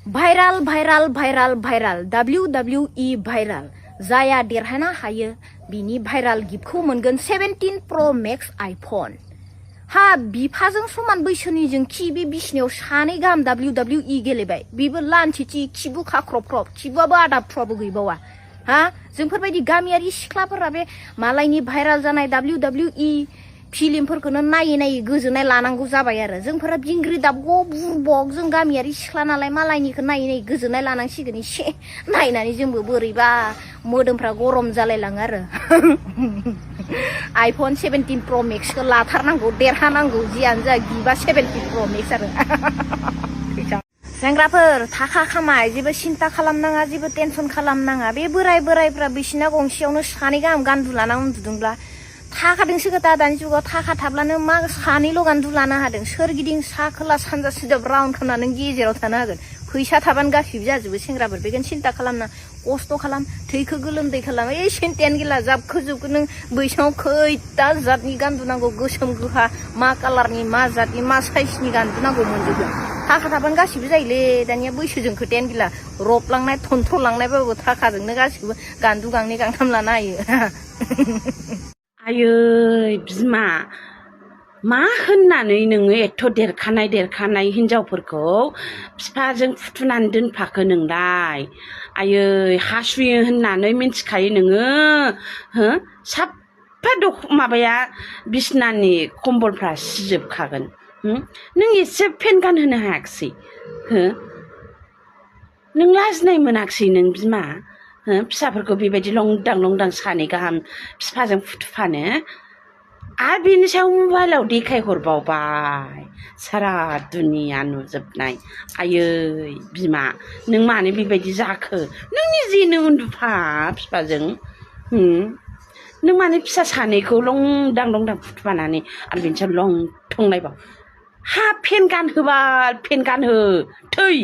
viral viral viral viral WWE viral जाया देरहानो हायो बिनि भाइराल गिफ्टखौ मोनगोन 17 Pro Max आइफन हा बिफाजों समान बैसोनिजों खि बे बिसिनायाव सानै गाहाम WWE गेलेबाय बेबो लानथिथि खिबु खाख्रब-ख्रब खिबुआबो आदाबफ्राबो गैबावा हा जोंफोरबायदि गामियारि सिख्लाफोरा बे मालायनि भाइराल जानाय WWE फिल्मफोरखौनो नायै नायै गोजोननाय लानांगौ जाबाय आरो जोंफोरा बिंग्रि दाबग' बुरबक जों गामियारि सिख्ला नालाय मालायनिखौ नायै नायै गोजोननाय लानांसिगोन एसे नायनानै जोंबो बोरैबा मोदोमफ्रा गरम जालायलाङो आरो आइफन 17 Pro Max खौ लाथारनांगौ देरहानांगौ जियानो जा गिबा 17 Pro Max आरो सेंग्राफोर थाखा खामाय जेबो सिन्था खालामनाङा जेबो टेनसन खालामनाङा बे बोराय बोरायफ्रा बिसिना गंसेयावनो सानै गाहाम गान्दु लाना उन्दुदोंब्ला थाखादोंसो खोथा दानि जुगाव थाखा थाब्लानो मा सानैल' गान्दु लानो हादों सोरगिदिं सा खोला सानजा सोनाब राउन्ड खालामनानै नों गेजेराव थानो हागोन फैसा थाबानो गासिबो जाजोबो सेंग्राफोर बेखौनो सिन्था खालामना खस्थ' खालाम थैखौ गोलोमदै खालाम सेन्टेन गिला जाबखो जोबखो नों बैसाङाव खैथा जातनि गान्दु नांगौ गोसोम गोहा मा कालारनि मा जातनि मा साइजनि गान्दु नांगौ मोनजोबो थाखा थाबानो गासिबो जायोलै दानिया बैसोजों खोथायानो गैला रबलांनाय थन्थ्रलांनायबाबो थाखाजोंनो गासिबो गान्दु गांनै गांथाम लानो हायो आयै बिमा मा होननानै नोङो एथ' देरखानाय हिनजावफोरखौ बिफाजों फुथुनानै दोनफाखो नोंलाय आयै हासुयो होननानै मिन्थिखायो नोङो हो साफा माबाया बिसनानि कम्बलफ्रा सिजोबखागोन नों एसे फेन गानहोनो हायाखिसै हो नों लाजिनाय मोनाखिसै नों बिमा फिसाफोरखौ बेबायदि लंदां लंदां सानै गाहाम बिफाजों फुथुफानो आरो बेनि सायाव मबाइलाव देखायहरबावबाय सारा दुनिया नुजोबनाय आयै बिमा नों मानो बेबायदि जाखो नों निजेनो उन्दुफा बिफाजों नों मानो फिसा सानैखौ लंदां लंदां फुथुफानानै आरो बेनि सायाव लंथं नायबाव हा फेन गानहोबा फेन गानहो थै